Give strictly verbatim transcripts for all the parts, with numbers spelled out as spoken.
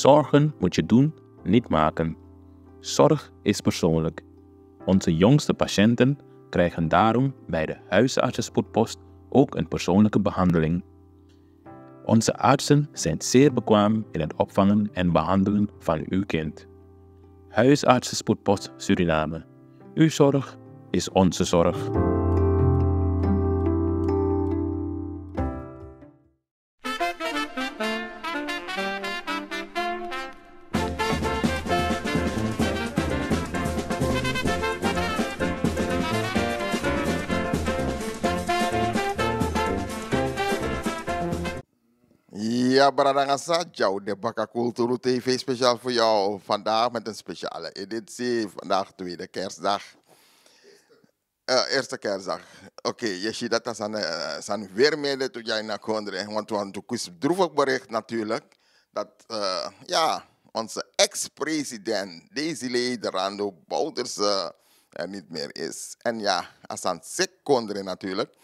Zorgen moet je doen, niet maken. Zorg is persoonlijk. Onze jongste patiënten krijgen daarom bij de huisartsenspoedpost ook een persoonlijke behandeling. Onze artsen zijn zeer bekwaam in het opvangen en behandelen van uw kind. Huisartsenspoedpost Suriname. Uw zorg is onze zorg. Ya, brada nanga sisa, dyaw de baka Kulturu T V speciaal voor jou. Vandaag met een speciale editie. Vandaag tweede kerstdag. Eh, eerste kerstdag. Oké, je ziet dat dat zijn, eh, zijn weer mede toe jij naar Kondre. Want we hadden een droevig bericht natuurlijk. Dat, eh, ja, onze ex-president Désiré Rando Bouterse er niet meer is. En ja, hij is aan ziek Kondre natuurlijk.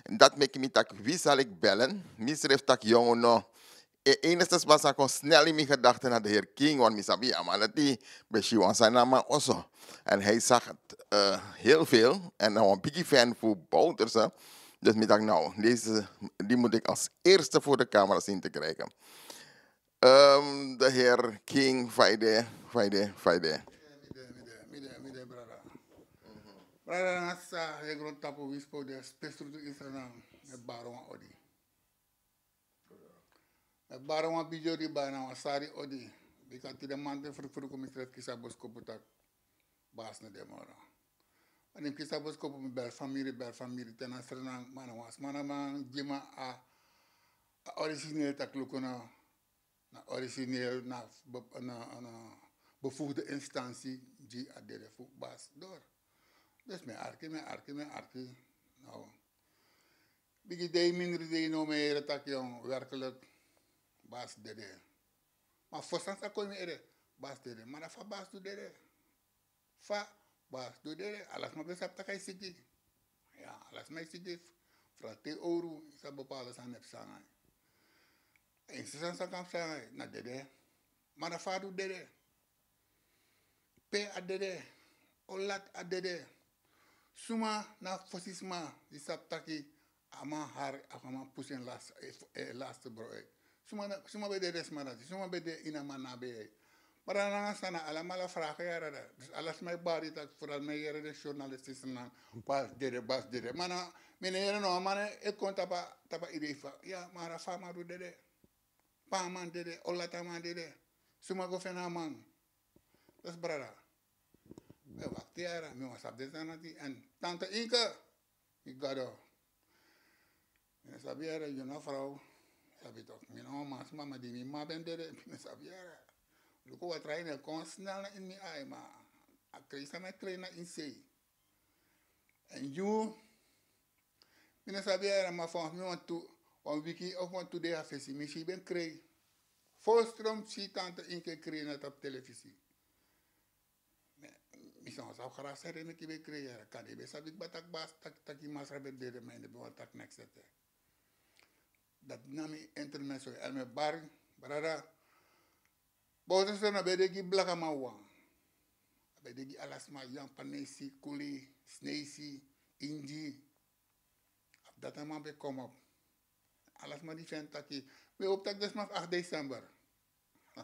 Dat maakt me tak wie zal ik bellen. Misref tak jongen no. E enigste sma san kon snel in mi gedachten na de heer King, want mi sabi a man dati ben si wan sani na man oso. En hij zag het, eh, heel veel. En na wan bigi fan fu Bouterse. Dus mi dacht, nou, deze, die moet ik als eerste voor de camera zien te krijgen. Ehm, de heer King, fa yu de, fa yu de, fa yu de. Mi de, mi de, mi de, mi de, brada. Brada, na sa, e grondtapu wispo de spesrutu Israël na, e baro wan odi. Mi e bari wan bigi odi, bari na wan sari odi. Bika tide mamanten frufru kon mi srefi kisi a boskopu taki basi no de moro. Ma di mi kisi a boskopu, mi bel famiri, bel famiri te na Sranan, ma na wan sma no man gi mi a, a origineel taki luku na, na origineel, na be-, na, na bevoegde instantie gi a dede fu basi doro. Dus mi e arki, mi e arki, mi e arki. Nou, bigi dei, mindri dei, now mi e yere taki, yon, werkelijk, basi dede. Ma fosi san sa kon ini mi ede, basi dede. Ma na fa basi du dede? Fa basi du dede? Ala sma ben sabi taki a e siki. Ya, ala sma e siki. Fu te owru, yu sabi bepaalde sani e psa nanga yu. En si san sa kan psa nanga yu, na dede. Ma na fa a du dede? Pe a dede? Olati a dede? Suma na a fosi sma di sabi taki a man hari, a man pusu en las-, e, e laste bro uit? Suma na, suma ben de den sma dati? Suma ben de ini a man na ben? Ma dan nanga san na alamala vragen yara dati. Dus ala sma e bari taki, vooral mi e yere den journalisten na basi dede, basi dede. Ma na, mi no e yere no wan man e kon tapu a, tapu a idee fa, ya, ma na fa a man du dede? Pe a man dede? Olati a man dede? Suma go feni a man? Dus brada, mi e wakti yara, mi wani sabi den sani dati. En tante Inke, mi gado. Mi no sabi yara, yu na frow. Sabi toch, mi na wan mansma, ma di mi mama ben dede, mi no sabi yara. Luku, watra ini e kon snel na ini mi ai, ma a krijg san mi e krijg na ini sei. En yu, mi no sabi yara, ma fa mi wantu, wan wiki of wantu dei a fesi, mi si ben krijg. Volstrom si tante Inke krijg na tapu telefisi. Mi, mi san sabi grasa ede meki ben krijg yara. Kande ben sabi kba taki basi, taki, taki masra ben dede, ma yu no ben wani taki neks ete. Dati na mi intermezzo, en mi e bari, brada. Bouterse no ben de gi blakaman wawan. A ben de gi ala sma, Yampanesi, Kuli, Snesi, Ingi. Afu dati a man ben kon op. Ala sma di feni taki, mi e hopi taki den sma fu acht december. Mi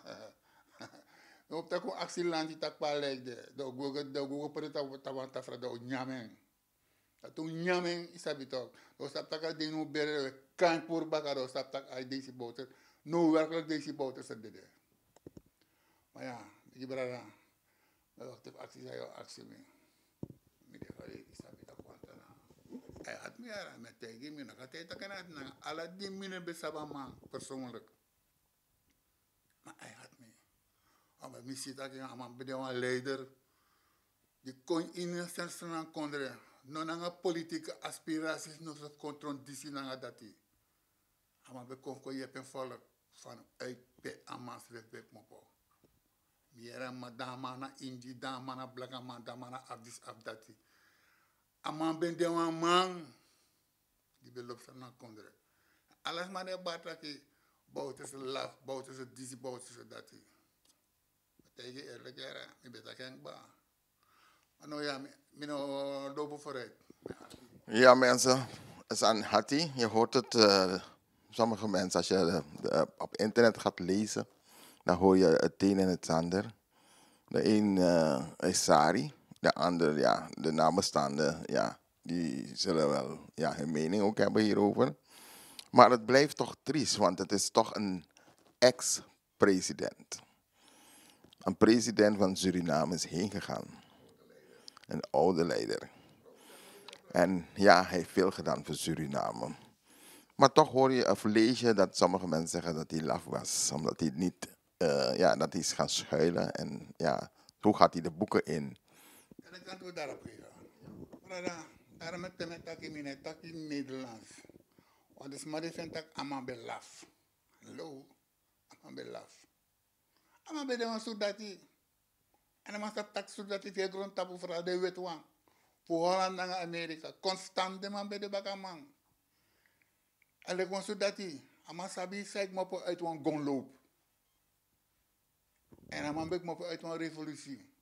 e hopi taki un aksi lanti taki pe a lijki de. Den o go, den o go preti tapu, tapu wan tafra, den o nyan en. Dati un nyan en, yu sabi toch. Den o sabi taki a dei no bere, den o kan en puru baka, den o sabi taki a dei si Bouterse. No, werkelijk dei si Bouterse dede. Ma ya, bigi brada, mi e wakti fu aksi san yu o aksi mi. Mi de fa yu sabi taki wan tra na. A e hati mi yara, mi e taigi, mi no kan taigi taki a no e hati nanga ala di mi no ben sabi a man persoonlijk. Ma a e hati mi. Omdat mi si taki a man ben de wan leider di kon ini Sranan kondre. No nanga politieke aspiraties, no so kon tron disi nanga dati. A man ben kon fu kon yepi en volk vanuit pe a man srefi ben kmopo. Mi yere a man, dan a man na Ingi, dan a man na blakaman, dan a man na afu disi afu dati. A man ben de wan man di ben lobi Sranan kondre. Ala sma no e bari taki Bouterse laf, Bouterse disi, Bouterse dati. Taigi eerlijk, yara, mi ben taki en kba. Maar no, ja, mi, mi no lopen vooruit. Ja, mensen, het is aan Hattie. Je hoort het, eh, sommige mensen, als je de, de, op internet gaat lezen, dan hoor je het een en het ander. De een, eh, is Sari, de ander, ja, de nabestaanden, ja, die zullen wel, ja, hun mening ook hebben hierover. Maar het blijft toch triest, want het is toch een ex-president. Een president van Suriname is heen gegaan. Een oude leider. En ja, hij heeft veel gedaan voor Suriname. Maar toch hoor je of lees je dat sommige mensen zeggen dat hij laf was, omdat hij niet, eh, ja, dat hij is gaan schuilen. En ja, hoe gaat hij de boeken in? Kan ik antwoord daarop geven? Brada, daarom heb ik met taki mine, taki Nederlands. Want de sma die vindt dat allemaal ben laf. Hallo? A man ben laf. A man ben de wan surdati. En a man sa taki surdati fu e grontapu, vooral den weti wan, fu Holland nanga Amerika. Konstant den man ben de bakaman. A leki wan surdati. A man sabi san e kmopo uit wan gonloop. En a man ben kmopo uit wan revolusi.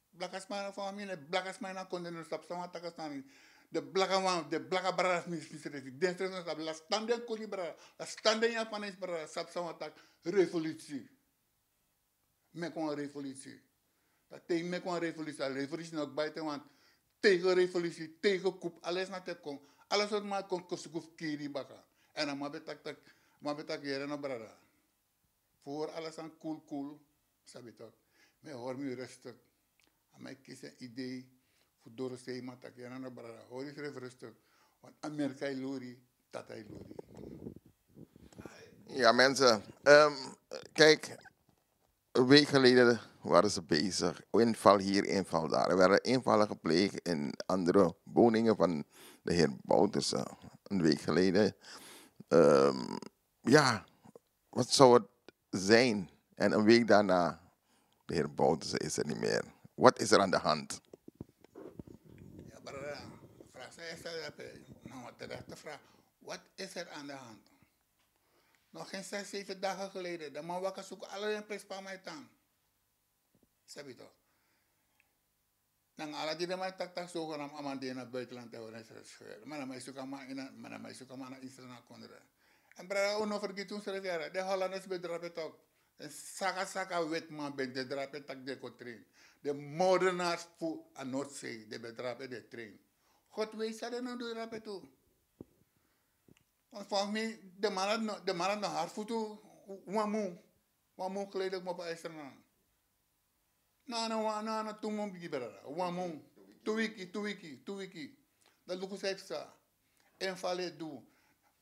Blakasma na famili, blakasma na kondre, no sabi san wan taki sani. Den blakaman, den blaka brada, mi, mi srefi, den srefi no sabi. Laat staan den kuli brada, laat staan den Japanes brada, sabi san wan taki revolusi. Meki wan revolusi. Dan te yu meki wan revolusi, a revolusi no kba ete, want tegen revolusi, tegen coup, alles na te kon. Alles wat man kon, kon suku fu kiri baka. En a man ben taki, taki, man ben taki, yere no brada. Fu hori ala sani cool cool, sabi toch. Ma yu hori mi rustig. A man e kisi en idee fu doro sei, man taki, yere no brada, hori yusrefi rustig. Want Amerika e lori, tata e lori. Ja, mensen. Ehm, kijk, een week geleden waren ze bezig. Inval hier, inval daar. Er werden invallen gepleegd in andere woningen van de heer Bouterse. Een week geleden. Ehm, ja, wat zou het zijn? En een week daarna, de heer Bouterse is er niet meer. Wat is er aan de hand? Ja, brada. Vraag sa e stel dape. No, wat is er aan de hand? Nog geen zes, zeven dagen geleden, de man waka suku ala den presi pe a man e tan. Sabi toch. Nanga ala di den man e taki taki zogenaamd a man de na buitenland, te hori en srefi schuil. Ma na man e suku a man ini a, ma na man e suku a man na Israel na kondre. En brada, un no fergiti unsrefi yara. Den Hollanders ben drape toch. Den saka saka weti man ben de drape taki den kon train. Den moordenaars fu a Noordzee, den ben drape, den train. God weet san den no du drape tu. Want volgens mij, de man had no, de man had no hari futu, wan mun, wan mun geleden kmopo a Israel. No, no, wan, no, no, tu mun bigi brada. Wan mun, tu wiki, tu wiki, tu wiki. Dan luku san e psa. Inval e du.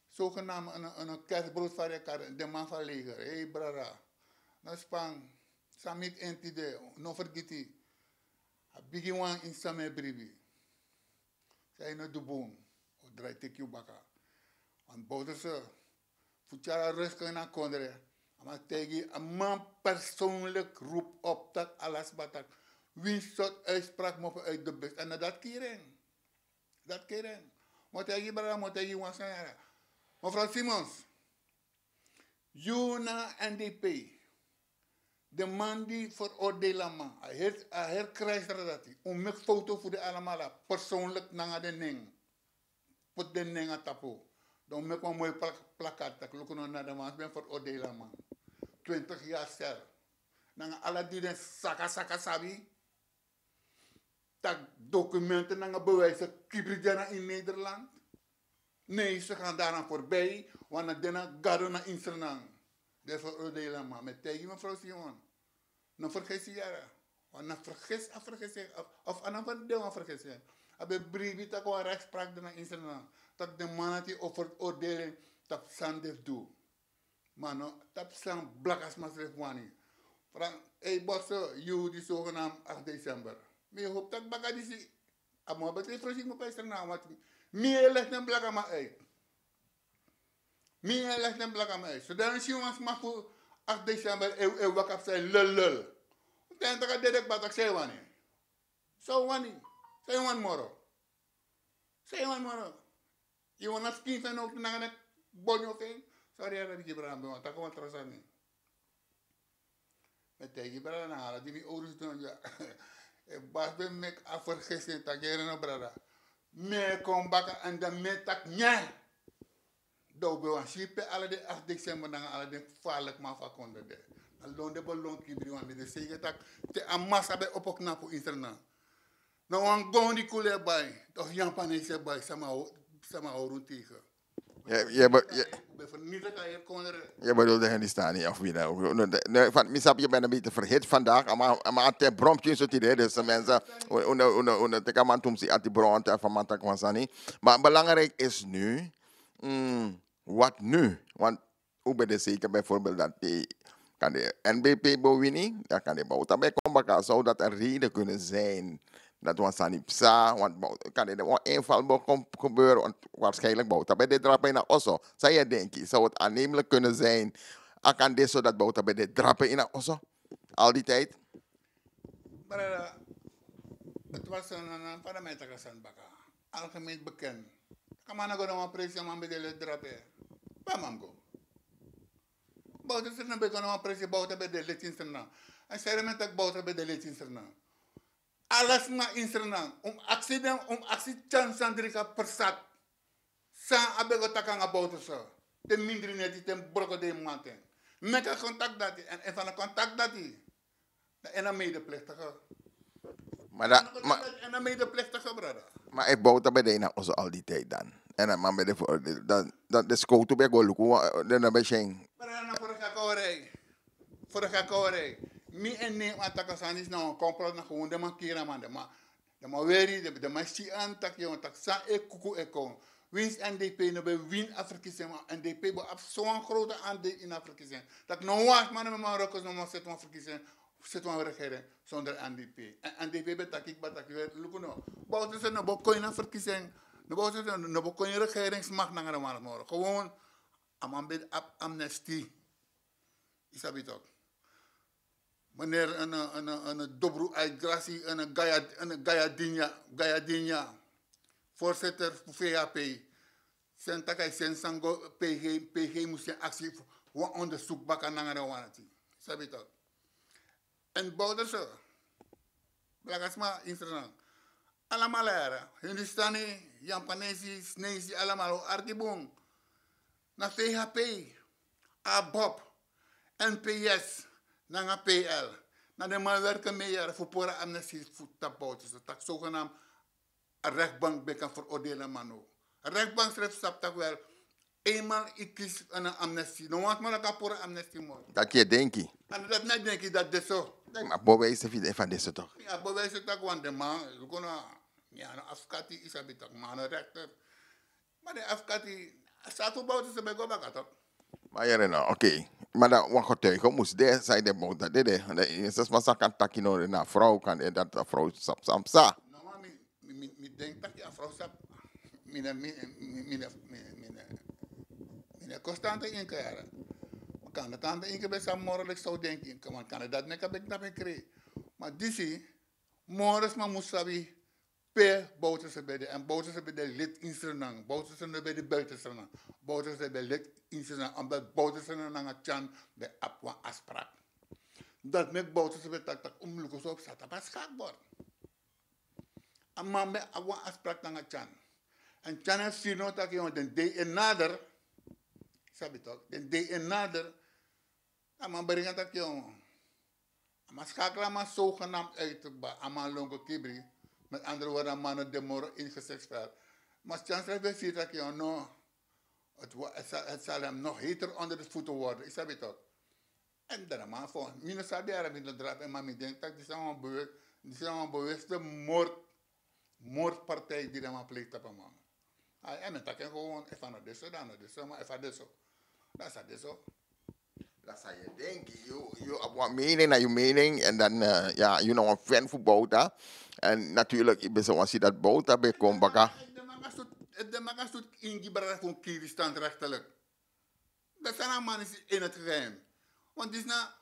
Zogenaamd een, een, een kerstbrood fu a kar, de man fu a leger. Hey brada. No span, san miti en tide, no fergiti. A bigi wan ini san mi e bribi. San yu no du bun, o drai teki yu baka. Want Bouterse, fu tyari a rust kon ini a kondre, a man taigi, a man persoonlijk roep op taki ala sma taki, winsi sortu uitspraak mopo uit de bus. En na dati kiri en. Dati kiri en. Mi o taigi brada, mi o taigi wan sani yara. Mevrouw Simons, yu nanga N D P, den man di veroordeel a man, a heri, a heri krijsra dati. Un meki foto fu den alamala, persoonlijk nanga den nen. Poti den nen na tapu. Dan un meki wan moi plak-, plakat taki luku no, na den man ben veroordeel a man. Twintig jaar cel. Nanga ala di den saka saka sabi taki documenten nanga bewijzen kibri dya na ini Nederland. Nee, ze gaan daaraan voorbij, want na den na gado na Israel. Den veroordeel a man. Mi e taigi mevrouw Simon. No fergisi yara. Want na fergisi, a fergisi, of, of a no fu den wan fergisi. A ben bribi taki wan rechtspraak de na Israel. Taki den man dati o veroordeel en tapu san den fu du. Ma no tapu san blakasma srefi wani. Fran, ei boso, yu di zogenaamd acht december. Mi hopi taki baka disi, a man ben te frosi mo pester na, want mi e leg den blakaman uit. Mi e leg den blakaman uit. So dan si wan sma fu acht december e, e waka psa e lul lul. Dan taki a dede kba taki san yu wani. San yu wani? San yu wani moro? San yu wani moro? Yu wani a skin fu en now nanga den bonyo fu en? Sorry, a ben bigi brada, mi wani taki wan tra sani. Mi e taigi brada nanga ala di mi owru sidon dya. Efu basi ben meki a fergisi en taki yere no brada, mi e kon baka èn dan mi e taki nyen. Dan un ben wani si pe ala den afu desember nanga ala den gefarliki man fu a kondre de. A lon den ben lon kibri wan mi de seker taki te a masa ben opo knapu insernan. Na wan gon di kule bai of yapanese bai sama o- sama orun tegen. Je, je, be- je, Bevernietig a hier kondre. je bedoelt de Hindustani of wie dan ook. No, de- nee, van, mi snap, je bent een beetje verhit vandaag. Maar aan het bromtje is het idee. Dus de mensen, un- un- un- un- teka man tumsi ati bron te van matak wan sani. Maar belangrijk is nu, mm, wat nu? Want u bent zeker bijvoorbeeld dat die kan de N B P bewini, dan kan de bouta bij komen baka. Zou dat een reden kunnen zijn dat wan sani psa, want bou- kan de wan inval bo- kom gebeuren, want waarschijnlijk bouta bij de drape in a oso. Zou je denken, zou het aannemelijk kunnen zijn, akan dit zodat bouta bij de drape in a oso? Al die tijd? Brada, het was een, een, een fundamental gezin baka. Algemeen bekend. Kamana go na wan presi a man ben de leti drape. Pe a man go? Bouterse no ben go na wan presi, bouta ben de leti in Sranan. En seri men taki bouta ben de leti in Sranan. Ala sma in Sranan, un mus aksi den, un mus aksi Tyan Sandrika Persat san a ben go taki nanga Bouterse. Te mindri neti, te broko den mamanten. Meki a kontakti dati, en efu a no kontakti dati, dan en a medeplichtige. Maar dat, Dan maar, kontakti dati, en a medeplichtige, brada. Maar efu bouta ben de in a oso al die tijd dan? En a man ben de veroordeeld. Dan, dan de scout ben go luku, dan ben zijn. Brada, na vorige kawarij. Vorige kawarij. Mi en neem a taki a sani disi na wan complot, na gewoon den man kiri a man, den man. Den man weri, den, den man si an taki yon, taki san e kuku e kon. Winsi N D P no ben wini a verkiezing, ma N D P ben abi so wan grote aandeel in a verkiezing. Taki no wan sma no ben man roko, no man seti wan verkiezing, seti wan regering zonder N D P. En N D P ben taki kba taki weri, luku no. Bouterse no ben kon in a verkiezing. No, Bouterse no ben kon in regeringsmacht nanga den man moro. Gewoon, a man ben abi amnesty. Yu sabi toch. Meneer een, een, een, een Dobru Aigrasi, een Gaya, een Gayadinia, Gayadinia, voorzitter van V H P. Sen taki a seni san go P G, P G mus seni aksi fu wan onderzoek baka nanga den wan dati. Sabi toch. En Bouterse, blaka sma in Sranan. Alamala yara, Hindustani, Yapanesi, Sinesi, alamala un arki bun. Na V H P, ABOP, N P S, nanga P L. Na den man werken mee yara fu pori a amnesty fu tapu Bouterse, taki zogenaamd a rechtbank ben kan veroordelen man no. A rechtbank srefi sabi taki wel, eenmaal yu kisi een amnesty, no wan sma no kan pori amnesty moro. Dat je denki. En dat na denki dat de so. Maar bewijzen vind je van deze toch? Mi abi bewijs taki wan den man, luku na, mi a no afkati, yu sabi taki, mi a no rechter. Ma den afkati, a satu Bouterse ben go baka toch. Maar ja, no, oké. Maar dan wan getuige mus de, zei de bouta de de. De eerste sma san kan taki no na vrouw kan de dat a vrouw sap sap sa. No, ma mi, mi, mi, mi denk taki a vrouw sabi. Mi no, mi, mi, mi, mi, mi, mi no kon tante Inke yara. Ma kan de tante Inke ben sabi moro leki san un denki, kan, kan de dati meki a ben knapu en krei. Ma disi, moro sma mus sabi pe Bouterse ben de. En Bouterse ben de lid in Sranan. Bouterse no ben de buiten Sranan. Bouterse ben lid in Sranan. Omdat Bouterse nanga Tyan ben abi wan afspraak. Dati meki Bouterse ben taki taki un mus luku so fu san tapu a schakbord. A man ben abi wan afspraak nanga Tyan. En Tyan e firi no taki yon, den dei e nader. Sabi toch, den dei e nader. A man bringi taki yon, a man schakelen a man zogenaamd uit, a man lon go kibri. Met andere woorden, a man no de moro in gezichtsveld. Ma Tyan srefi ben firi taki yon, no. Het, wo- het, zal, het zal hem nog heter onder de voeten worden. Yu sabi toch. En dan a man fu mi no sabi yara, mi no drape, ma mi denk taki disi na wan bewus, disi na wan bewuste moord, moordpartij di den man pleeg tapu a man. Ai, en mi taki en gewoon, efu a no de so, dan a no de so, ma efu a de so, dan a sa de so. Dat zou je denken. Je, je hebt wat mening naar je mening. En dan, eh, ja, je nog een fan voor Bouta. En natuurlijk, ik ben zo zie dat Bouta bij komt baka. Efu den man kan sut, efu den man kan sut ingi brada fu kiri standrechtelijk. Dan san a man is in het geheim. Want disi na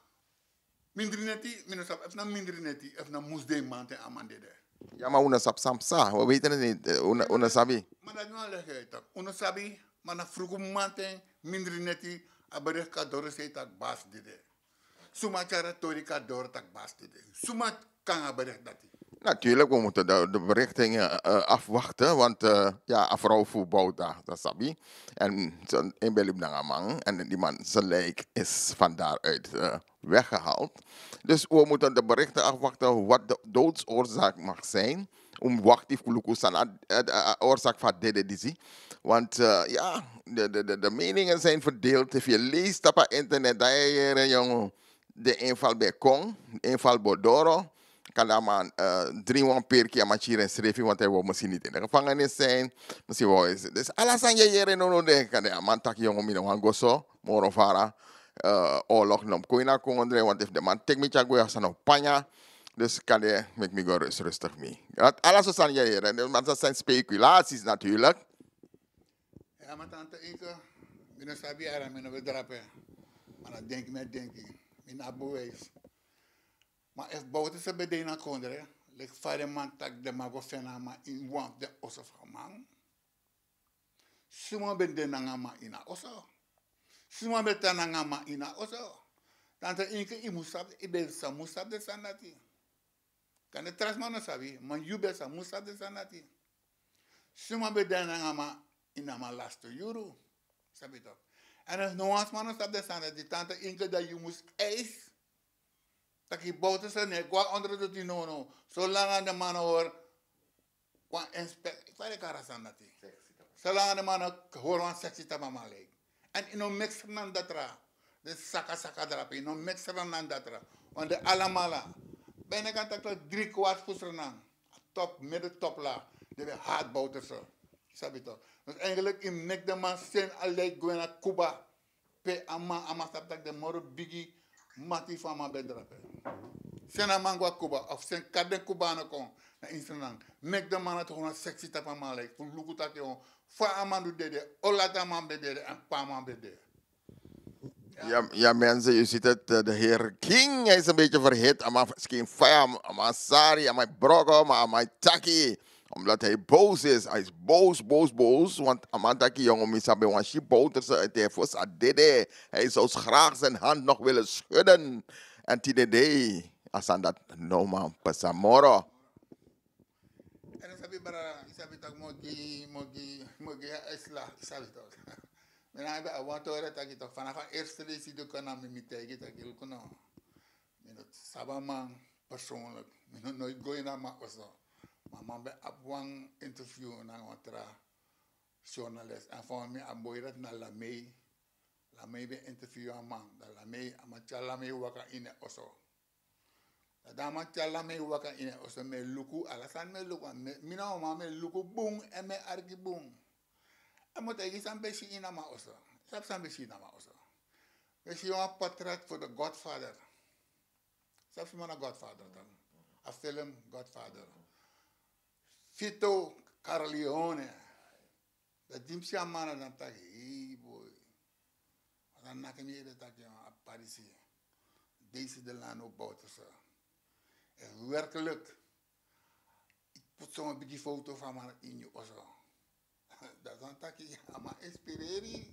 mindri neti, mi no sabi efu na mindri neti, efu na mus de mamanten a man dede. Ja, maar un no sabi san psa. We weten het niet. Eh, un no- un no sabi. Ma dati no legi uit taki un no sabi, ma na fruku mamanten mindri neti a bericht kan doru sei taki basi dede. Suma tyari a tori kon na doro taki basi tide? Suma kon nanga bericht dati? Natuurlijk, we moeten de, de berichten eh, eh, afwachten, want eh, ja, a vrouw fu Bouta, dat sabi. En zijn inbeelden nanga man, en die man zijn lijk is van daaruit eh, weggehaald. Dus we moeten de berichten afwachten wat de doodsoorzaak mag zijn. Om wakti fu luku san a, a, a, a oorzaak van dede disi. Want eh, ja, de, de, de, de meningen zijn verdeeld. If je leest op het internet, dan je hier een jongen de inval bij Kong, inval Bodoro. Kan dat man eh, drie wan per keer maar hier en schrijven, want hij wil misschien niet in de gevangenis zijn. Misschien wil hij. Dus alles aan je hier en no denken. Kan de man taki jongen, mi no wan go so, moro fara. Eh, oorlog no kon in a Congo, want if de man tek mi tyago, ya san no panya. Dus kan de make me go rust, rustig mee. Dat alles is aan je hier. En de man, dat zijn speculaties natuurlijk. Ja, maar tante Inke, mi no sabi ara, mi no wil drape. Maar dan denk mi, denk ik, mi na bewijs. Maar if Bouterse ben de na kondre, lik fa den man taki den man go feni a man in wan fu den oso fu a man. Suma ben de nanga a man ini a oso? Suma ben tan nanga a man ini a oso? Tante Inke, yu mus sabi, yu ben sa mus sabi den sani dati. Kande tra sma no sabi, ma yu ben sa mus sabi den sani dati. Suma ben de nanga a man ini a man laste yuru? Sabi tok. En efu no wan sma no sabi den sani dati, tante Inke, dan yu mus eis taki Bouterse no e go na ondro doti, no, no. Solanga den man no hori wan inspek, fa den e kari a sani dati. Solanga den man no hori wan seksi tapu a man lijk. En yu no meki Sranan datra. Den saka saka drape, yu no meki Sranan datra. Want den alamala, ben e kan taki drie kwart fu Sranan, top, midden, top la, den ben hati Bouterse. Sabi tok. Dus eigenlijk yu meki den man seni a lijk gwe na Cuba. Pe a man, a man sabi taki den moro bigi mati fu a man ben drape. Seni a man go na Cuba, of seni kari den Cubano kon na ini Sranan. Meki den man no hori wan seksi tapu a man lijk fu luku taki, o, fa a man du dede, o lati a man ben dede, en pe a man ben de. Ja, ja, mensen, u ziet het, eh, de heer King, hij is een beetje verhit. A man skin faya, a man sari, a man broko, maar a man taki. Omdat hij boos is. Hij is boos, boos, boos. Want a man taki, jongen, mi sabi wan si Bouterse, het hij voor sa dede. Hij zou graag zijn hand nog willen schudden. En tide dei, a sani dati no man pasa moro. En yu sabi, brada, yu sabi taki mi o gi, mi o gi, mi o gi a isla, yu sabi tok. Mi nanga yu ben abi wan tori taki tok, fanafu a eerste leisi di kon na mi, mi taigi taki luku no. Mi no sabi a man persoonlijk. Mi no noiti go ini a man oso. Ma a man ben abi wan interview nanga wan tra journalist. En fa mi a boi dati na Lamei. Lamei ben interview a man. Dan Lamei, a man tyari Lamei waka ini en oso. Dan a man tyari Lamei waka ini en oso, mi e luku, ala sani mi e luku, mi, mi na wan man, mi e luku bun, en mi e arki bun. En mi o taigi yu san mi ben si ini a man oso. Sabi san mi ben si ini a man oso? Mi ben si wan portret fu de Godfather. Sabi suma na Godfather dan? A film Godfather. Vito Corleone. Dan di mi si a man, dan mi taki, hei boi. Dan naki mi ede taki, a pari disi. Deze de Lano Bouterse. En werkelijk, yu poti so wan bigi foto fu a man ini yu oso. Dan mi taki, a man inspireri.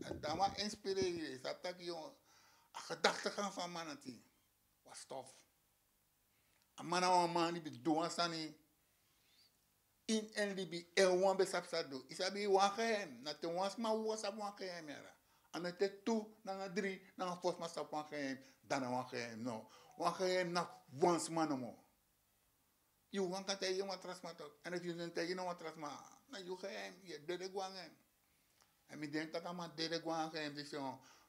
En dan a man inspireri, yu sabi taki, a gedachtegang fu a man dati was tof. A man na wan man di ben du wan sani ini en libi, en wan ben sabi san du. Yu sabi wan geheim, na te wan sma wawan sabi wan geheim yara. A no te tu, nanga dri, nanga fo sma sabi wan geheim, dan na wan geheim, no. Wan geheim na wan sma nomo. Yu wawan kan taigi en wan tra sma tok. En efu yu no taigi en na wan tra sma, na yu geheim, yu e dede go nanga en. En mi denki taki a man dede go nanga en disi.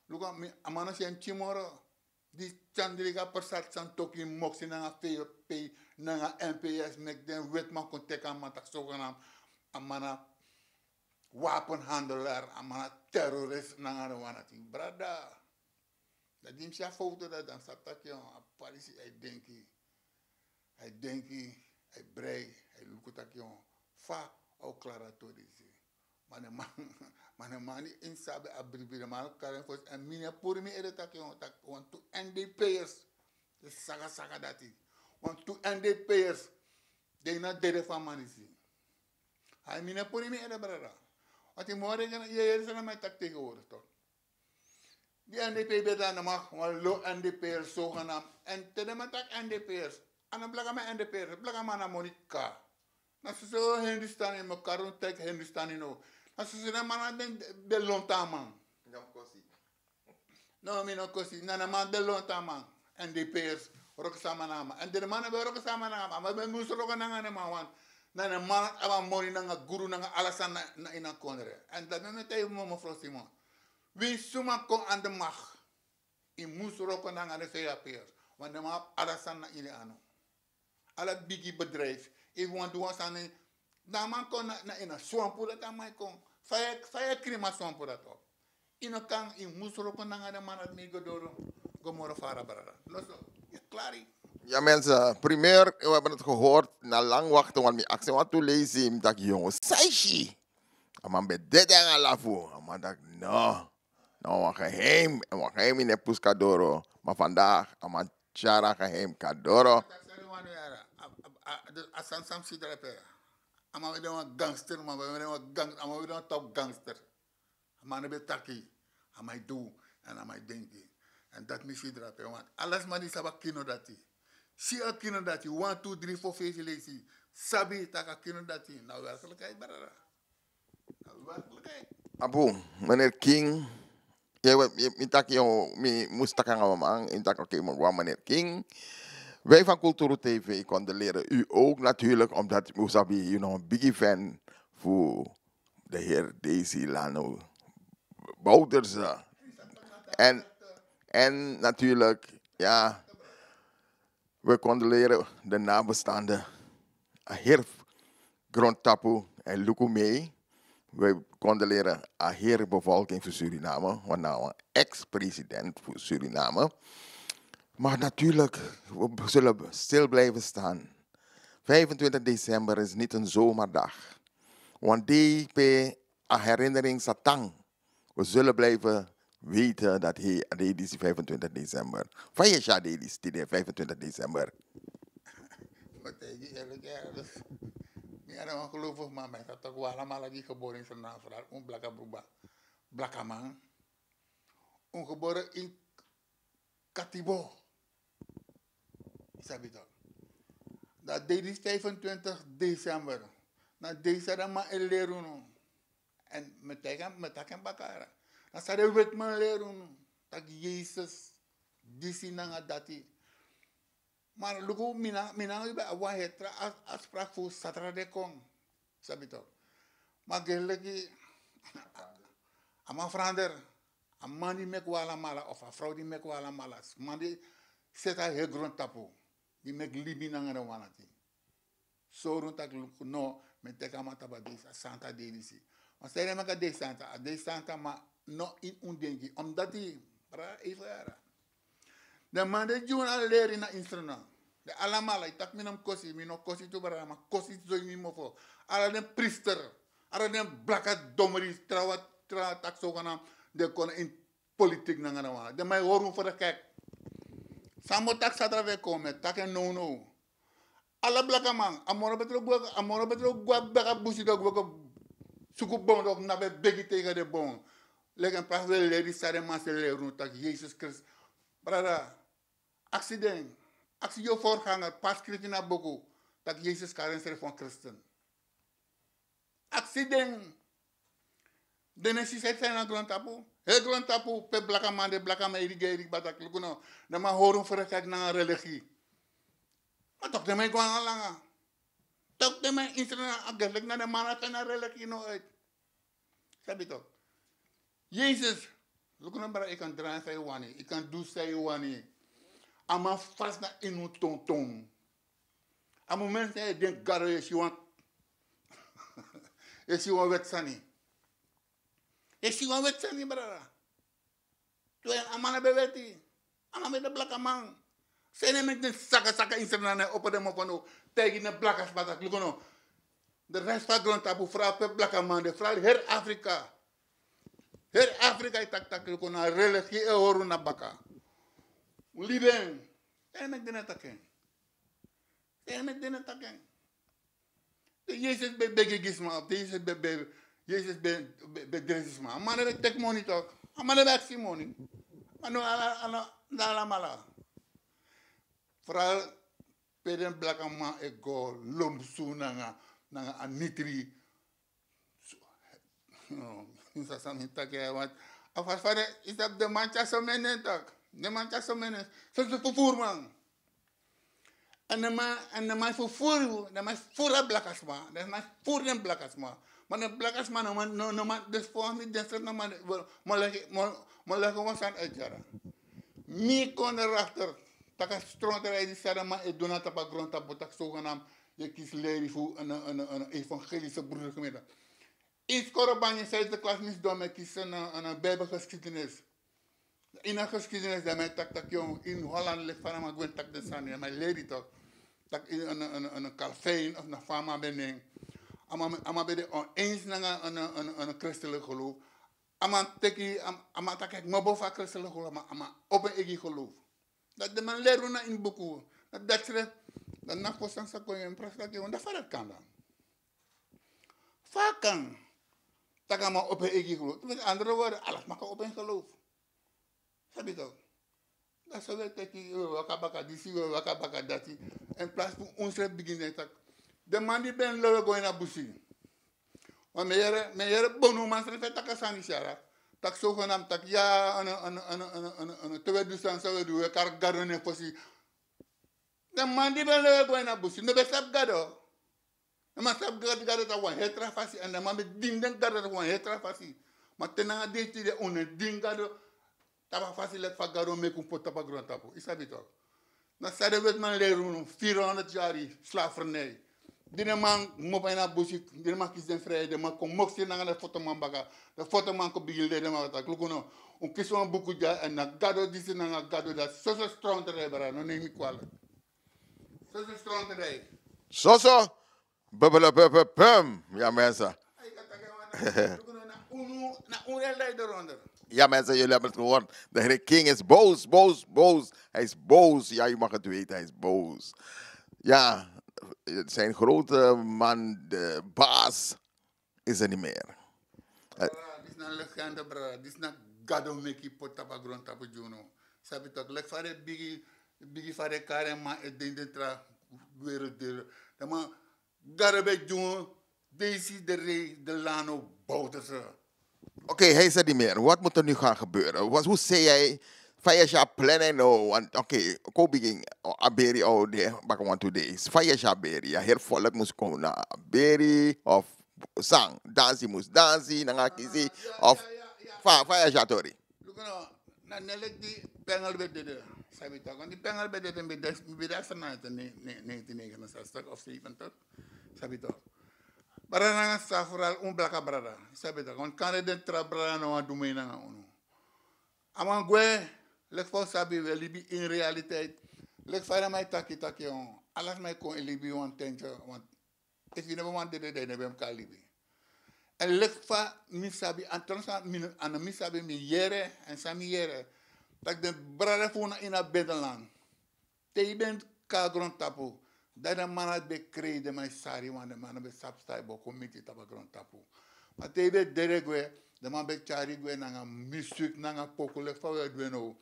Luku, a man no si en pikin moro. Di Chandrika Persat Santokhi moksi nanga V P, nanga M P S, meki den wetiman kon teki a man taki zogenaamd a man na wapenhandelaar, a man na terrorist nanga den wan dati, brada. Dan di mi si a foto dati, dan mi sabi taki, a pari disi, a e denki, a e denki, a e brei, a e luku taki, fa a o klari a tori disi. Ma den man, ma den man di ini sabi a bribi, den man kari en fosi. En mi no e puru mi ede taki, taki wantu N D P'ers, den saka saka dati. Wantu N D P'ers, den na dede fu a man disi. Ai, mi no e puru mi ede, brada. Wantu moro, yu e yere san a man e taki tegenwoordig tok. Di N D P ben de na de macht, wan lo N D P'ers zogenaamd. En te den man taki N D P'ers, a no blakaman N D P'ers, blakaman na moni kaka. Na soso Hindustani, mi kari un taki Hindustani no. Na soso den man na den, den lontaman. No, mi no kosi. Na den man den lontaman. N D P'ers, wroko sama na a man. En den man no ben wroko sama nanga a man, ma den mus wroko nanga den man, want na den man abi a moni nanga guru nanga ala sani na, na ini a kondre. En dati mi e taigi mevrouw Simon. Wi suma kon aan de macht. Yu mus wroko nanga den C A P'ers. Want den man abi ala sani na ini anu. Ala bigi bedrijf. Efu wan du wan sani, na a man kon na, na ini a swampu dati a man e kon. Fa yu, fa yu e krin a swampu dati op. Yu no kan, yu mus wroko nanga den man dati, mi go doro, go moro fara, brada. No so, yu klari. Ja, mensen, primeur, we hebben het gehoord, na lang wachten, want mi aksi wantu leisi, mi taki: "Jongen, san yu si?" A man ben dede nanga lafu. A man taki: "No, no, wan geheim, wan geheim yu no e pusu kon doro." Maar vandaag, a man tyari a geheim kon doro. A, a, a, a, dus a sani san mi si drape. A man ben de wan gangster, man, ben de wan gang-, a man ben de wan top gangster. A man no ben taki, a man e du, en a man e denki. En dati mi si drape, want ala sma di sabi a kino dati, si a kino dati, wan, tu, dri, fo, feifi leisi, sabi taki a kino dati na werkelijkheid, brada. Na werkelijkheid. Apu, meneer King, ja, we, mi, mi taki, yo, mi mus taki nanga a man, mi taki, oké, maar wan meneer King. Wij van Kulturu T V condoleren u ook natuurlijk, omdat u sabi, you know, een biggie fan voor de heer Desi Lano Bouterse. En, en natuurlijk, ja, we condoleren de nabestaanden. A heri fu grondtapu e luku mee. We condoleren a heri bevolking van Suriname, want na wan ex-president van Suriname. Maar natuurlijk, we zullen stil blijven staan. Vijfentwintig december is niet een zomerdag. Want die pe a herinnering sa tan. We zullen blijven weten dat hij, a dei disi vijfentwintig december. Fa yu e si a dei disi tide, vijfentwintig december? Wat hij die eerlijk, eerlijk. Mi a no wan gelovig man, maar dat ook wel allemaal die geboren in zijn naam, vooral un blaka bruba. Blakaman. Un geboren in Katibo. Yu sabi toch. Dan a dei disi vijfentwintig december. Na a dei san den man e leri unu. En mi taki en, mi taki en baka. Na san den wetiman leri unu. Taki Yesus disi nanga dati. Maar luku, mi na, mi nanga yu ben abi wan heri tra a, a spraak fu satra di e kon. Sabi toch. Maar geleki, a man verander. A man di meki un alamala, of a vrouw di meki un alamala. A man di seti a heri grondtapu. Di meki libi nanga den wan dati. Sori un taki luku no, mi e teki a man tapu a dei, a santa dei disi. Ma san ede meki a dei santa, a dei santa, ma no ini un denki. Omdat, brada, even yara. Den man di e gi unu a leri na instruna. Den alamala, yu taki mi no mus kosi, mi no kosi tu, brada, ma kosi soi mi mofo. Ala den priester, ala den blaka domri, trawan, trawan taki so kon na, den kon na ini politiek nanga den wan. Den man e hori un fu de kek. San mi o taki satra di e kon, mi e taki en nownow. Ala blakaman, a moro betro gwe, a moro betro gwe baka busi, dan gwe go suku bon, dan na ben begi tegen den bon. Leki en pas den leri san den man sa leri unu taki Yesus Kristus. Brada, aksi den, aksi yu voorganger, pa skrifi na buku taki Yesus kari ensrefi wan Kristus. Aksi den. Den no e si san e psa ini a grondtapu. Heri grondtapu pe blakaman de, blakaman e rigi, e rigi, baka taki luku no. Den man hori un fu de kek nanga religie. Ma toch den man e go nanga langa. Toch den man e instruna a geleki na den man na religie no uit. Sabi toch. Yesus, luku no, brada, yu kan drai san yu wani, yu kan du san yu wani. A man fasi na ini un tonton. A moment san yu e denki gado, yu e si wan, yu e si wan weti sani. Yu e si wan weti sani, brada. Tu, a man no ben weti. A man ben de blakaman. San ede meki den saka saka instruna no e opo den mofo no, taigi den blaka sma taki luku no. De rest fu a grondtapu, vooral pe blakaman de, vooral heri Afrika. Heri Afrika e taki taki luku no, a religie e hori un na baka. Un libi en. San ede meki den no e taki en? San ede meki den no e taki en? Te Yesus ben begi gi sma, te Yesus ben, ben, Yesus ben, ben, ben dresi sma. A man no ben teki moni toch. A man no ben aksi moni. Ano ala ano na alamala. Fral pe den blakaman e go lomsu nanga nanga a nitri. Sasa mi taki a want a fasi fa den, yu sabi den man tyari someni en taki. Den man tyari someni en. Soso fufuru man. En den man en den man fufuru den man fufuru a blakasma den man fufuru den blakasma. Ma den blakasma no man no no man dus fo mi den sref no man. Mo leki mo mo leki wan sani e tyari. Mi kon na rakter. Taki a strontrij di sara man e du na tapu a grontapu taki sogenam. Yu e kisi leri fu en en en evangelische broedergemeente. Ini skorobangi zesde klas mi sidon mi e kisi en en bijbelgeskidenis. Ini a geskidenis dan mi e taki taki yon ini holland leki fa na man gwe taki den sani dan mi e leri tok. Taki ini en en en kalfein of na fa a man ben nen. A man ben de oneens nanga en en en christelijk geloof. A man teki a man taki a kmobo fu a christelijk geloof a man opo en eigi geloof. Dati den man leri unu na ini buku. Na dati srefi dan na fosi sani sa kon yu en presi taki wan dati fa dati kan dan? Fa a kan? Tak' a man opo en eigi geloof tu miti andere worde ala sma kan opo en geloof. Sabi tok? Dan so wi e teki wi e waka baka disi wi e waka baka dati. En plasi fu unsrefi bigin den taki den man di ben lowe go ini a busi. Ma mi e yere mi e yere bonu man srefi e taki a sani syara. Tak' sogenam tak' ya te wi e du sani san wi e du wi e kari gado nen fosi. Den man di ben lewe go ini a busi no ben sabi gado. Den man sabi gado gado tapu wan heri tra fasi èn den man ben dini den gado tapu wan heri tra fasi. Ma te nanga dei tide un no e dini gado tapu a fasi leki fa gado meki un poti tapu a grontapu yu sabi tok? Na san den wetiman leri unu firi honderd yari slavernij. Di den man kmopo ini a busi di den man kisi den frijheid den man kon moksi nanga den fotoman baka. Den fotoman kon bigin leri den man taki luku no, un kisi wan buku dya èn na gado disi nanga gado dati soso strontrij brada no nemi kwalik. Soso strontrij. Soso. Bubele pum pum pum. Ya mense. Ya mensen, jullie hebben het gehoord. De Heer King is boos, boos, boos. Hij is boos. Ja, u mag het weten, hij is boos. Ja, zijn grote man, de baas, is er niet meer. Dis na legende brada dis na gado meki poti tapu a grontapu gi unu. Sabi tok leki fa den bigi bigi fa den kari en man e den den tra. Werelddele den man gado ben gi unu. Deisi de rei de lano bouterse. Oké, hij is er niet meer. Wat moet er nu gaan gebeuren? Wat, hoe zei hij? Fa yu e si a plan en no want oké, kon bigin a beri a o de baka wantu dei. Fa yu e si a beri a heri volk mus kon na a beri of san dansi mus dansi nanga kisi of fa fa yu e si a tori? Luku no, na nelek di pengel ben dede. Sabi tok want di pengel ben dede mi ben de a sana ete negentien negenenzestig of zeventig. Sabi tok? Brada nanga sisa fural un blaka brada. Sabi tok want kande den tra brada no wan du mei nanga unu. A man gwe. Leki fa un sabi wi e libi ini realiteit. Leki fa den man e taki taki ala sma e kon e libi wan tentye. Efu yu no ben wani dede dan yu no ben mus kon na libi. Èn leki fa mi sabi a no mi sabi mi yere èn san mi yere tak' den brada fu unu na ini a bedelan. Te yu ben kon na grontapu dan den man na ben krei den man e sari wan den man na ben sabi san yu bo kon miti tapu a grontapu. Ma te yu ben dede gwe den man ben tyari yu gwe nanga miswik nanga poku leki fa wi e du en now.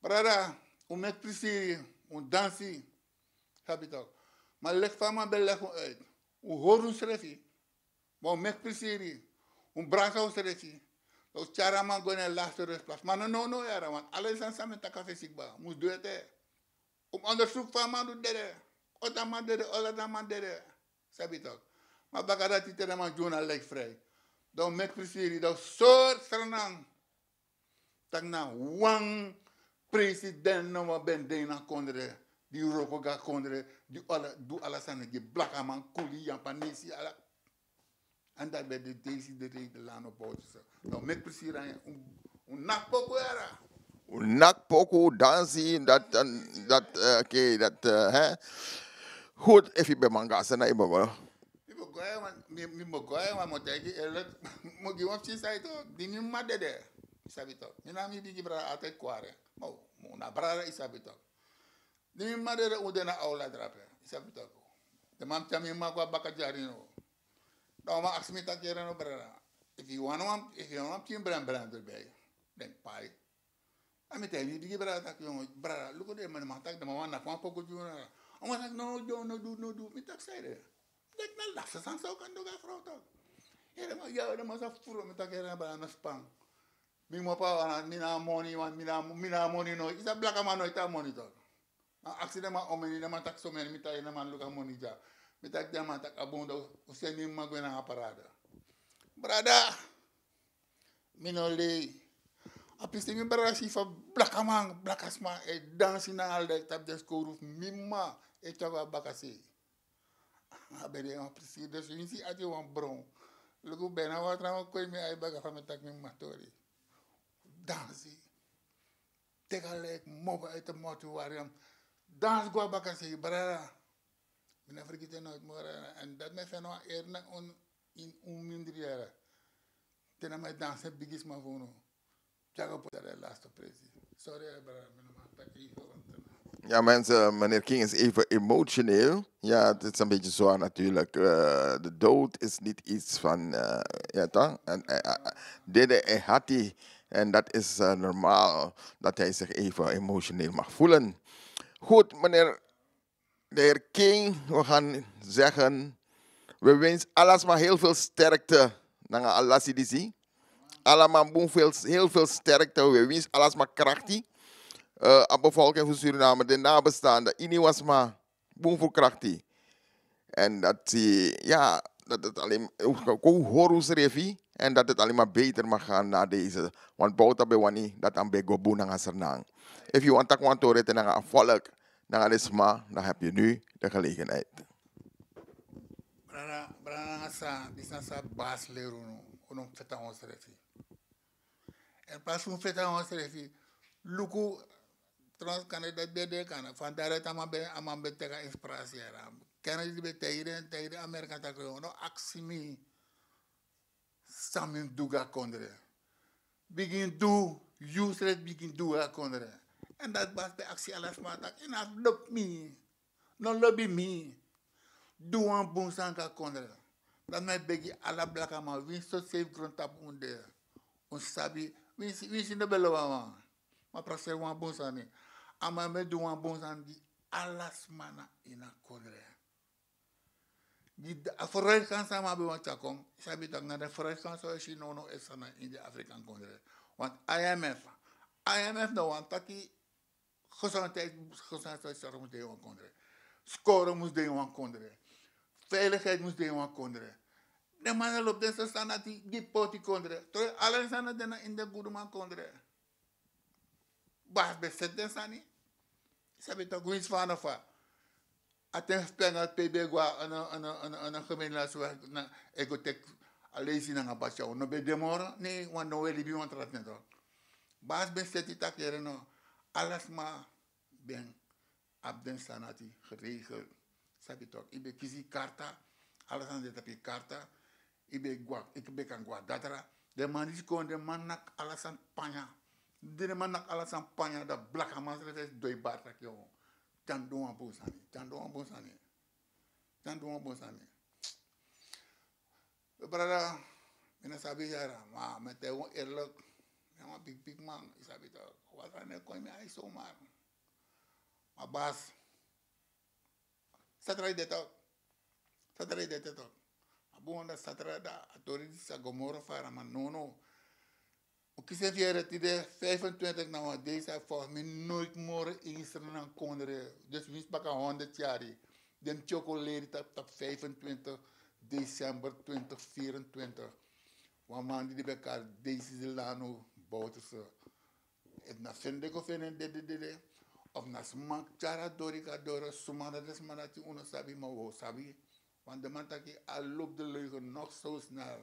Brada, un meki prisiri, un dansi. Sabi tok? Ma leki fa a man ben legi un uit, un hori unsrefi. Ma un meki prisiri, un brasa unsrefi. Dan un tyari a man go na en laste rustplas ma no nownow yara want ala den sani san mi e taki a fesi kba mus du ete. Un mus ondersuku fa a man du dede. Oti a man dede olo dati a man dede. Sabi tok? Ma baka dati te den man gi unu na leki frei, dan un meki prisiri dan un sori sranan. Tak' na wan president no wan ben de ini a kondre di wroko go na kondre di du ala sani gi blakaman kuli yapanesi ala. Èn dati ben de deisi de de lano bowtu so. Dan un meki prisiri na en. Un naki poku yara. Un naki poku dansi dati dati. Oké dati. Goed efu yu ben man go na sani na yu bobo. Mi bo go na en wan mi bo go na en wan mi o taigi elek. Mi o gi wan pikin saito. Di mi mama dede, yu sabi tok? Mi nanga mi bigi brada altide kwari. Ma un na brada yu sabi tok? Di mi mama dede un de na awla drape, yu sabi tok? Den man mus tyari mi mama go na baka dyari no. Dan wan man aksi mi tak' yere no brada, efu yu wani wan pikin brenbren dri ben yu, den pai. A mi taigi mi bigi brada taki, yongo brada, luku den man, man taki den man wani naki wan poku gi unu. A man taki no, no, no du, no du. Mi taki saide. Mi taki na lafsa sani san un kan du gi a frow taki. Yere man, ya, den man sa furu, mi taki yere na brada, no span. Mi mopo a wan, mi na moni, wan, mi na, mi na moni no. Yu sabi blakaman no e tan moni taki. A aksi den man omeni, den man taki someni, mi taki den man luku a moni dya. Mi taki den man taki a bun, dan un seni mi man gwe nanga parade. Brada, mi no lei. A pisi mi brada si fa blakaman, blakasma e dansi nanga ala dei tapu den skowru fu mi mama e tyari a bakasei. A ben de wan pisi, dus winsi ati wan bron. Luku bena watra wan koi mi ai baka fa mi taki mi mama tori. Dansi. Teki a lijk mobo uit de mortuarium. Dans go a bakasei, brada. Mi no fergiti en nooit more. En dat mi feni wan eri na un, in un mindri yere. Te na mi dansi bigisma fu unu. Tyago poti a de laatste presi. Sorry, eh, brada, mi no man taki. Ja, mensen, meneer King is even emotioneel. Ja, het is een beetje zwaar natuurlijk. Eh, de dood is niet iets van, eh, ja, toch? En, eh, eh, dede e hati. En dat is, eh, normaal dat hij zich even emotioneel mag voelen. Goed, meneer de heer King, we gaan zeggen, we wensen alasma heel veel sterkte. Nanga alasi disi. Alaman bun, veel, heel veel sterkte. We wensen alasma krachti. Eh, a bevolking van Suriname, de nabestaanden, ini wan sma bun fu krachti. En dat, eh, ja, dat het alleen, ook, ook horen srefi. En dat het alleen maar beter mag gaan na deze. Want Bouta ben wani dat a ben go bun nanga Sranan. Efu yu wani taki wan tori te nanga a volk, nanga den sma, dan heb je nu de gelegenheid. Brada, brada nanga sa, disi na san basi leri unu, unu feti nanga unsrefi. En pas unu feti nanga unsrefi, luku, trouwens, Canada ben de, Canada, van daaruit a man ben, a man ben teki a inspiratie, yere. Kennedy ben taigi den, taigi den Amerika taki, no aksi mi san mi mus du gi a kondre. Bigin du, yu srefi bigin du gi a kondre. En dati basi ben aksi ala sma taki, yu no abi lobi mi. No lobi mi. Du wan bun sani gi a kondre. Dati mi e begi ala blakaman, winsi sortu seefi grontapu un de. Un sabi, winsi, winsi no ben lobi a man. Ma prakseri wan bun sani. A man ben du wan bun sani gi ala sma na ini a kondre. Gi a vooruitgang san a man ben wani tyari kon, yu sabi taki na den vooruitgang san wi e si nownow e sani na ini den Afrikan kondre. Want I M F, I M F no wani taki gezondheid, gezondheidszorg mus de ini wan kondre. Skoro mus de ini wan kondre. Veiligheid mus de ini wan kondre. Den man e lobi den so sani dati gi poti kondre. Terwijl ala den sani dati de na ini den guduman kondre. Basi ben seti den sani. Yu sabi taki winsi fa no fa. A ten fu Pengel pe yu ben go na, na, na, na, na gemeenlandsweg na, e go teki a leisi nanga basi, a no ben de moro, ne wan no we libi wan tra ten. Basi ben seti taki yere no, ala sma ben abi den sani dati geregel. Sabi tok, yu ben kisi karta, ala sani de tapu yu karta, yu ben go, yu ben kan go na datra. Den man disi kon, den man naki ala sani panya. Den man naki ala sani panya, dan blakaman srefi e doi bari taki, yo, tan du wan bun sani, tan du wan bun sani, tan du wan bun sani. Brada, mi no sabi yara, ma mi e taigi un eerlijk, mi na wan bigi bigi man, yu sabi tok, watra no e kon ini mi ai zomaar. Ma basi, satra yu de tok. Satra yu de tok. A bun, dan satra, dan a tori disi sa go moro fara, ma nono. Un kisi en fu yere tide, vijfentwintig na wan dei san volgens mi nooit moro ini Sranan kondre. Dus winsi baka honderd yari, den tyoko leri tapu, tapu vijfentwintig december twintig vierentwintig. Wan man di den ben kari Daisy Delano Bouterse. Efu na fende go fende dede dede, of na sma tyari a dori go na doro, suma na den sma dati un no sabi, ma un o sabi. Want den man taki, a lobi de leugen nog zo snel.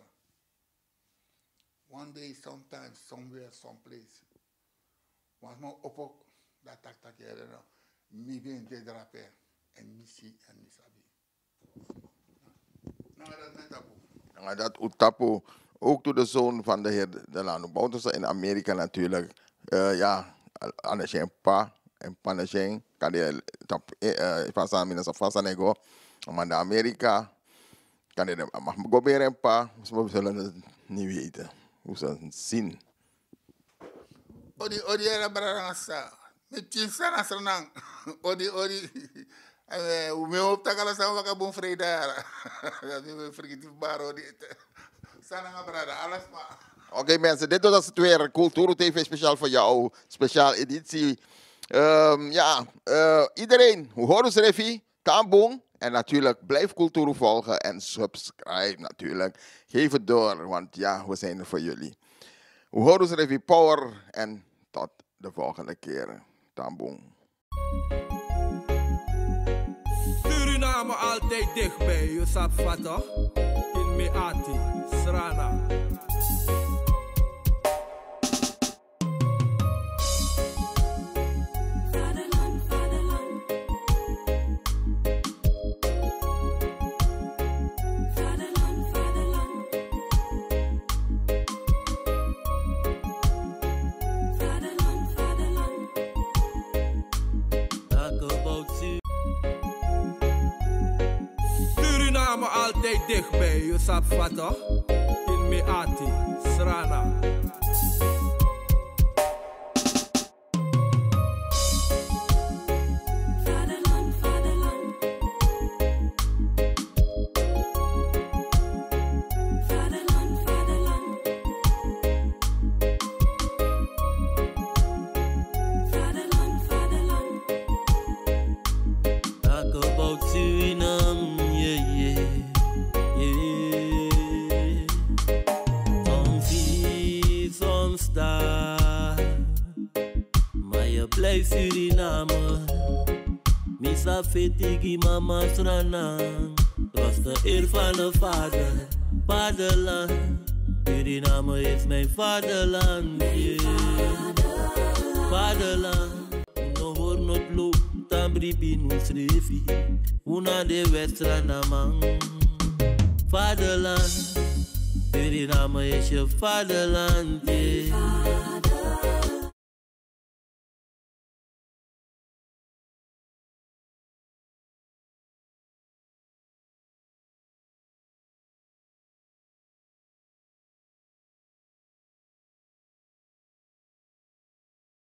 One day, sometime, somewhere, someplace, wan sma o opo, dan a taki taki, yere no, mi ben de drape, en mi si, en mi sabi. Nanga dati un tapu. Ook to de zoon van de heer Delano Bouterse in Amerika natuurlijk. Eh, ja, Anasyen pa, en pa Anasyen, kan de tap, eh, eh, fasa, mi no sa fasa nego. Maar in Amerika, kan de, mag go bere en pa, we zullen het niet weten. We zullen zien. Odi, odi, yara brada nanga sa. Mi pikin sa na Sranan. Odi, odi. Eh, mi hopi tak' ala sani waka bun freide yara. Mi ben fergiti fu bari odi. San nanga brada, ala sma. Oké mensen, dit was het weer. Kulturu T V speciaal voor jou. Speciaal editie. Ehm, ja, eh, iedereen, hori srefi, tan bun. En natuurlijk, blijf Kulturu volgen en subscribe natuurlijk. Geef het door, want ja, we zijn er voor jullie. Hori srefi, power en tot de volgende keer. Tan bun. Suriname altijd dichtbij, je sabi fa toch? In mi ati, Sranan. Vaderland, vaderland. Vaderland, vaderland. Vaderland, vaderland. Talk about Su- Suriname altijd dichtbij, je sabi fa toch? In mi ati, Sranan. Vaderland, vaderland. Vaderland, vaderland. Vaderland, vaderland. Talk about Suriname, yeah, yeah, yeah. Soms hier, soms daar. Maar je blijft Suriname. Mi sa feti gi mama Sranan. Rust in eer van de vader, vaderland. Suriname is mijn vaderland, yeah. Vaderland. Un no hori noti lowtu, tan bribi na unsrefi. Un na de wet Sranaman. Vaderland. Suriname is je vaderland, yeah.